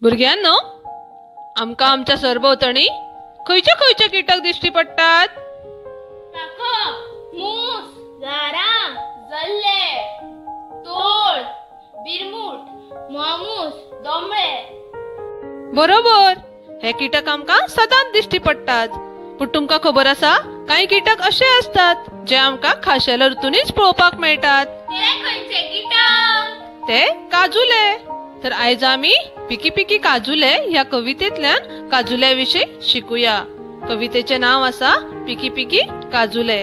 भुरग्यांनो, आमकां आमच्या सरभोंवतणी खंयचे खंयचे कीटक दिश्टी पडटात? मूस, झारां, जल्ले, तोळ, बिरमूट, म्होंवामूस, दोमळे. बरोबर, हे कीटक आमकां सदांच दिश्टी पडटात. पूण तुमकां खबर आसा, कांय कीटक अशे आसतात जे आमकां खाशेल्या ऋतूंनीच पळोवपाक मेळटात. ते खंयचे कीटक? ते काजुले. तर आयज आमी पिकी पिकी काजुले ह्या कवितेंतल्यान काजुल्या विशीं शिकुया. कवितेचें नांव आसा पिकी पिकी काजुले.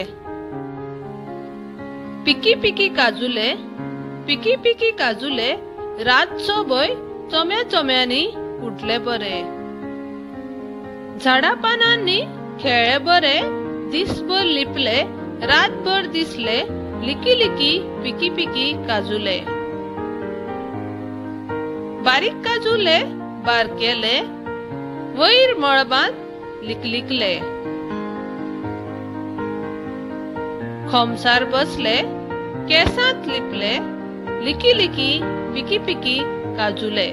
पिकी पिकी काजुले, पिकी पिकी काजुले, रातचो भंय चोम्या चोम्यांनी उठले बरे. झाडा पानांनी खेळ्ळे बरे, दिसभर लिपले, रातभर दिसले, लिकी लिकी पिकी पिकी काजुले. बारीक काजुले बारकेले, वयर मळबांत लिकलिकले, खोमसार बसले, केसांत लिपले, लिकी लिकी पिकी पिकी काजुले.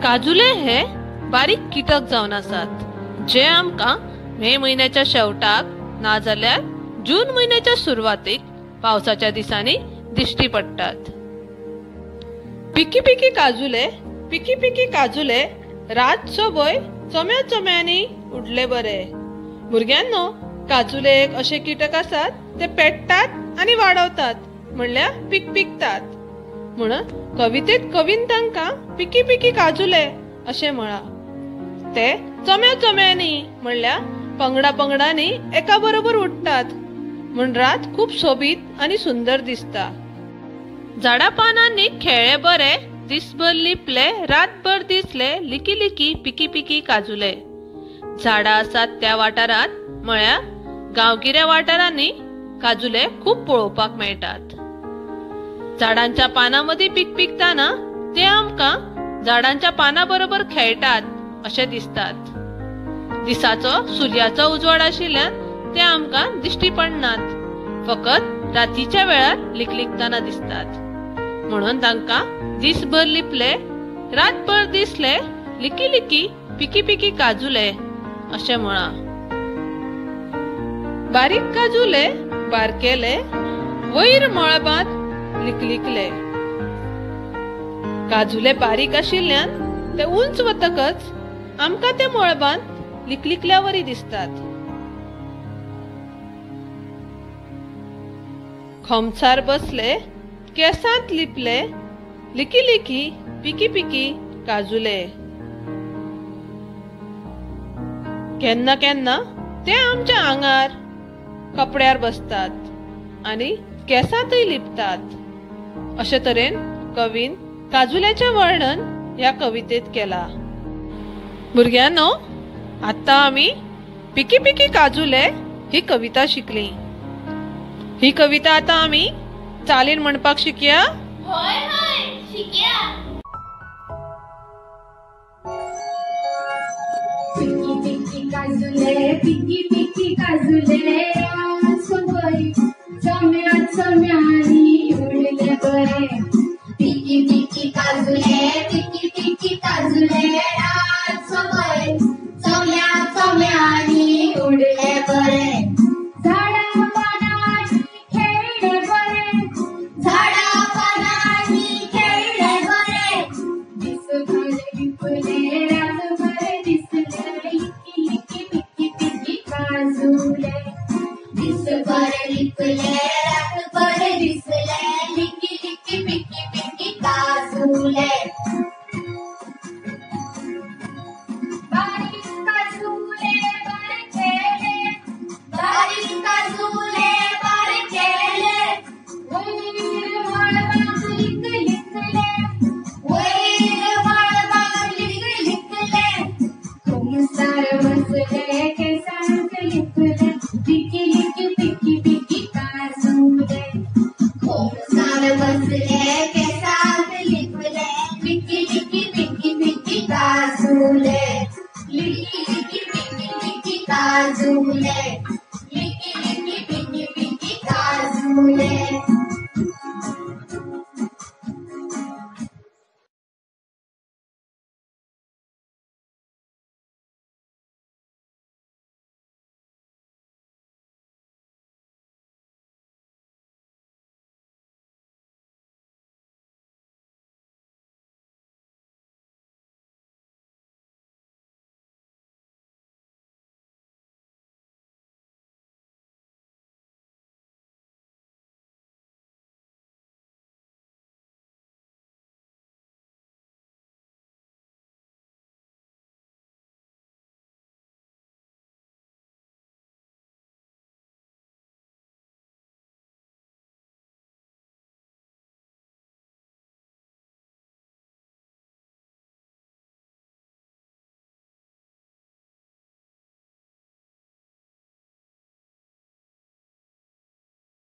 काजुले हे बारीक कीटक जावन आसात जे आमकां मे म्हयन्याच्या शेवटाक नाजाल्यार जून म्हयन्याच्या सुरवातीक पावसाच्या दिसांनी दिश्टी पडटात. पिकी पिकी काजुले, पिकी पिकी काजुले, रातचो भंय चोम्या चोम्यांनी उडले बरे. भुरग्यांनो, काजुले एक अशे कीटक आसात ते पेट्टात आनी वाडवतात, म्हणल्यार पिकपिकतात. म्हणून कवितेत कवीन तांकां पिकी पिकी काजुले अशें म्हळां. ते चोम्या चोम्यांनी म्हणल्यार पंगडा पंगडांनी एका बरोबर उडटात, म्हूण रात खूब सोबीत आनी सुंदर दिसता. झाडा पानांनी खेळ्ळे बरे, दिसभर लिपले, रातभर दिसले, लिकी लिकी पिकी पिकी काजुले. झाडां आसात त्या वाठारांत म्हळ्यार गांवगिऱ्या वाठारांनी काजुले खूब पळोवपाक मेळटात. झाडांच्या पानां मदीं पिकपिकताना ते आमकां झाडांच्या पानां बरोबर खेळटात अशें दिसतात. दिसाचो सुर्याचो उजवाड आशिल्ल्यान ते आमकां दिश्टी पडनात, फकत रातीच्या वेळार लिकलिकताना दिसतात. म्हणून तांकां दिसभर लिपले, रातभर दिसले, लिकी लिकी पिकी पिकी काजुले अशें म्हळां. बारीक काजुले बारकेले, वयर मळबांत लिकलिकले. काजुले बारीक आशिल्ल्यान ते उंच वतकच आमकां ते मळबांत लिकलिकल्या वरी दिसतात. खोमसार बसले, केसांत लिपले, लिकी लिकी पिकी पिकी काजुले. केन्ना केन्ना ते आमच्या आंगार, कपड्यार बसतात आनी केसांतय लिपतात. अशे तरेन कवीन काजुल्याचें वर्णन ह्या कवितेंत केलां. भुरग्यांनो, आतां आमी पिकी पिकी काजुले ही कविता शिकली. ही कविता आतां आमी चालीन म्हणपाक शिकया. हय हय, शिकया. पिकी पिकी काजुले, पिकी पिकी काजुले, रातचो भंय चोम्या चोम्यांनी उडले बरे. पिकी पिकी काजुले, पिकी पिकी काजुले, रातचो भंय चोम्या चोम्यांनी उडले बरे. झाडा पानांनी खेळ्ळे बरे, झाडा पानांनी खेळ्ळे बरे, दिसभर लिपले, रातभर दिसले, लिकी लिकी पिकी पिकी काजुले. दिसभर लिपले, रातभर दिसले, लिकी लिकी पिकी पिकी काजुले.